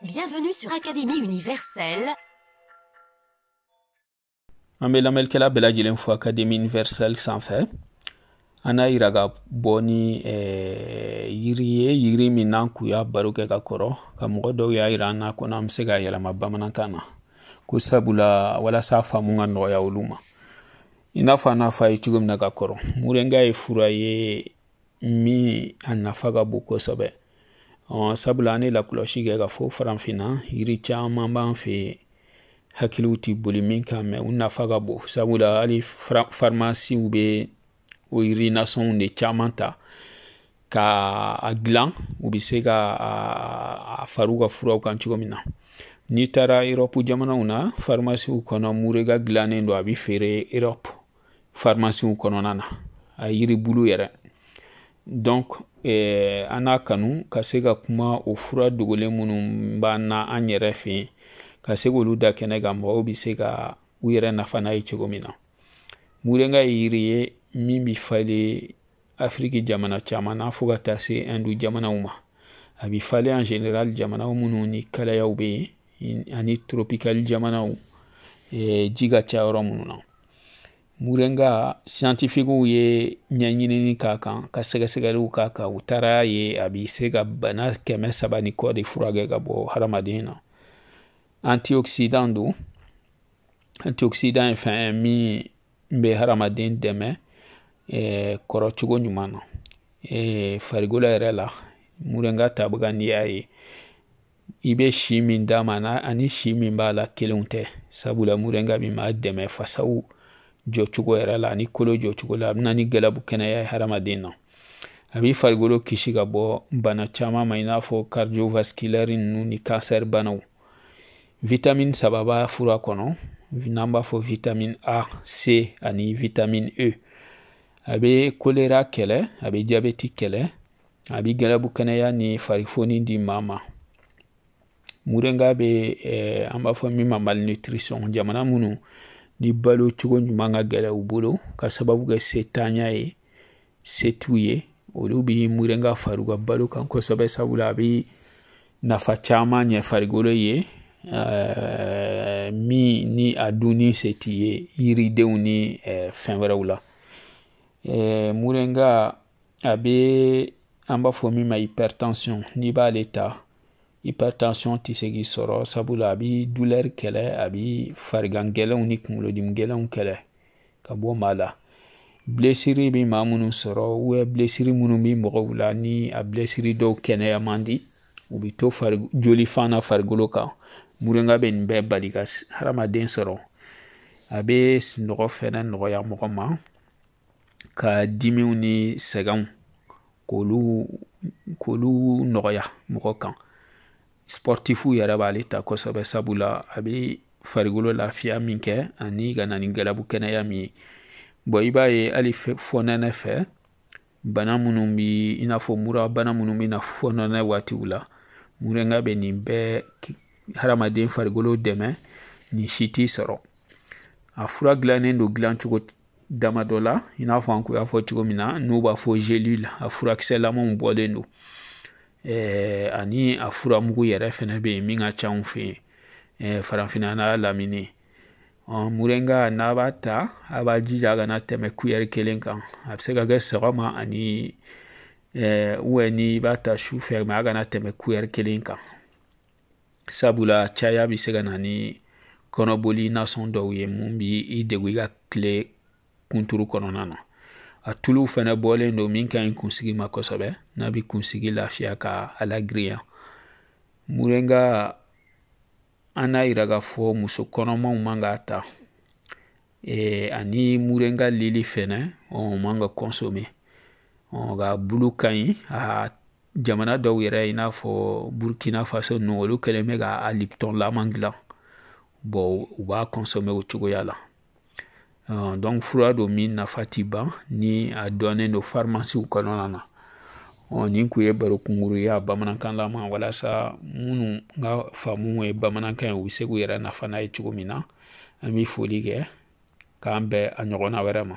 Bienvenue sur Académie Universelle. An bɛ lamɛnnikɛla bɛɛ lajɛlen fo Académie Universelle sanfɛ. An n'a yira ka bɔ ni yiri ye, yiri min n'an kun y'a baro kɛ ka kɔrɔ, ka mɔgɔ dɔw y'a yira an na ko n'an bɛ se k'a yɛlɛma bamanankan na, ko sabula walasa faamu ka nɔgɔya olu ma. I n'a fɔ an n'a fɔ a ye cogo min na ka kɔrɔ, moringa ye fura ye min a nafa ka bon kosɛbɛ. Sabula an ye lakɔlɔsi kɛ ka fɔ farafinna yiri caman b'an fɛ yen, hakiliw tɛ boli min kan, mɛ u nafa ka bon, sabula hali farimasiw bɛ o yiri nasɔnw de caman ta ka a dilan, u bɛ se ka a far'u ka furaw kan cogo min na. N'i taara Europe jamanaw na, farimasiw kɔnɔ moringa dilannen don, a bɛ feere Europe farimasiw kɔnɔna na, a yiri bulu yɛrɛ. Donc an n'a kanu ka se ka kuma o fura dogolen minnu b'an na an yɛrɛ fɛ yen, ka se k'olu da kɛnɛ kan, mɔgɔw bɛ se ka u yɛrɛ nafa n'a ye cogo min na. Moringa ye yiri ye min bɛ falen Afiriki jamana caman na fo ka taa se Hindu jamanaw ma. A bɛ falen en général jamanaw minnu ni kalayaw bɛ yen, ani tropical jamanaw, ji ka ca yɔrɔ minnu na. Moringa scientifiquew ye ɲɛɲinini k'a kan, ka sɛgɛsɛgɛliw k'a kan, u taara ye a bɛ se ka bana 300 ni kɔ de furakɛ ka bɔ hadamaden na. Antioxydant don. Antioxydant ye fɛn min bɛ hadamaden dɛmɛ kɔrɔcogo ɲuman na farikolo yɛrɛ la. Moringa tabaga n'i y'a ye, i bɛ si min d'a ma ani si min b'a la kelenw tɛ, sabula moringa bɛ maa dɛmɛ fasaw jɔcogo yɛrɛ la ani kolo jɔcogo la. A bɛ na ni galabu kɛnɛya ye hadamaden na. A b'i farikolo kisi ka bɔ bana caman ma, i n'a fɔ cardiovasculaire ninnu ni cancer banaw. Vitamine 3 b'a fura kɔnɔ, n'an b'a fɔ vitamine A, C ani vitamine E. A bɛ choléra kɛlɛ, a bɛ diabète kɛlɛ, a bɛ galabu kɛnɛya ni farifoni di maa ma. Moringa bɛ an b'a fɔ min ma malnutrition, jamana minnu ni balo cogo ɲuman ka gɛlɛn u bolo ka sababu kɛ setanya ye, se t'u ye, olu bɛ moringa far'u ka balo kan kosɛbɛ, sabula a bɛ nafa caman ɲɛ farikolo ye, min ni a dunni se t'i ye yiridenw ni fɛn wɛrɛw la. Moringa a bɛ an b'a fɔ min ma hypertension, n'i b'ale ta hypertension tɛ se k'i sɔrɔ, sabula a bɛ douleur kɛlɛ, a bɛ farigan gɛlɛnw ni kunkolodimi gɛlɛnw kɛlɛ ka bɔ maa la. Blessure bɛ maa minnu sɔrɔ, ou blessure minnu bɛ mɔgɔw la ni a blessure dɔw kɛnɛya man di, u bɛ to joli fan na farikolo kan, moringa bɛ nin bɛɛ bali ka hadamaden sɔrɔ. A bɛ sunɔgɔ fɛnɛ nɔgɔya mɔgɔ ma, ka dimiw ni sɛgɛnw k'olu nɔgɔya mɔgɔ kan. Sportifu yɛrɛ b'ale ta kosɛbɛ, sabula a bɛ farikolo lafiya min kɛ ani ka na ni galabu kɛnɛya min ye. Bon, i b'a ye hali fɔnɛnɛ fɛ, bana minnu bi i n'a fɔ mura bana minnu bɛ na fɔnɛnɛ waatiw la, moringa bɛ nin bɛɛ hadamaden farikolo dɛmɛ, nin si t'i sɔrɔ. A fura dilannen don dilancogo damadɔ la, i n'a fɔ an kun y'a fɔ cogo min na, n'u b'a fɔ gélule, a furakisɛlamaw bɔlen don, ani a furamugu yɛrɛ fɛnɛ bɛ yen min ka ca anw fɛ yen farafinna n'a lamini. Moringa n'a b'a ta, a b'a jija a kana tɛmɛ cuillère 1 kan. A bɛ se ka kɛ sɔgɔma ani ou n'i b'a ta su fɛ, mɛ a kana tɛmɛ cuillère 1 kan, sabula caya bɛ se ka na ni kɔnɔboli nasɔn dɔw ye mun b'i degun i ka tile kunturu kɔnɔna na. A tuluw fɛnɛ bɔlen don min ka ɲi kunsigi ma kosɛbɛ, n'a bɛ kunsigi lafiya ka a lagirinya. Moringa an n'a yira k'a fɔ muso kɔnɔmaw man k'a ta, ani moringa lili fɛnɛ o man ka consommer. Nka bulu ka ɲi. A jamana dɔw yɛrɛ i n'a fɔ Burkina Faso ninnu, olu kɛlen bɛ ka a Lipton laman dilan, bon u b'a consommer o cogoya la. Donc fura don min nafa ti ban ni a dɔnnen don farimasiw kɔnɔna na. Nin kun ye baro kunkuru ye a bamanankan lama, walasa minnu ka faamu ye bamanankan ye, u bɛ se k'u yɛrɛ nafa n'a ye cogo min na. An bɛ foli kɛ k'an bɛn a ɲɔgɔnna wɛrɛ ma.